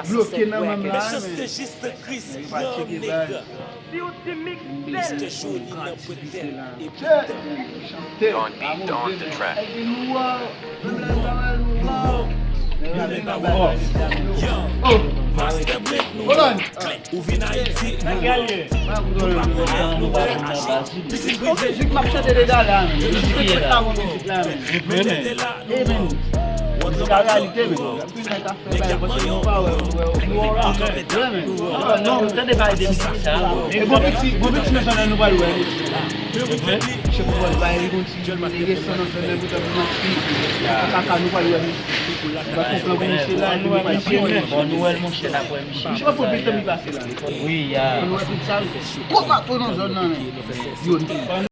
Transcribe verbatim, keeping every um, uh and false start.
Bloke nan menm la, men. Nèg pa tcheke bal. Mister Johnny nan pwentèt epi Don Beat on the track. Yo, Master Blade nou. Ou vin Ayiti, nou pa konnen nou wè. Pitit prive. Mizik m ap chante deja la, men. Mizik la, men. Mete la, nou. Mizik la reyalite, men. Nèg y ap manyen w. Non, m tande pale de mizik sa. E bon piti, bon piti nan chanèl nou pral wè. Misye pou pral bay li konn ti resan nan chanèl pou tankou match fini. Kaka nou pral wè misye. Ba fè plan pou misye la, nou wè misye. Bon, nou wè l monchè n ap wè misye. Misye pa fò pete mi pase la. Wi, ya. Nou wè tout sa. Kòm ato nan zòn nan, men. Yo,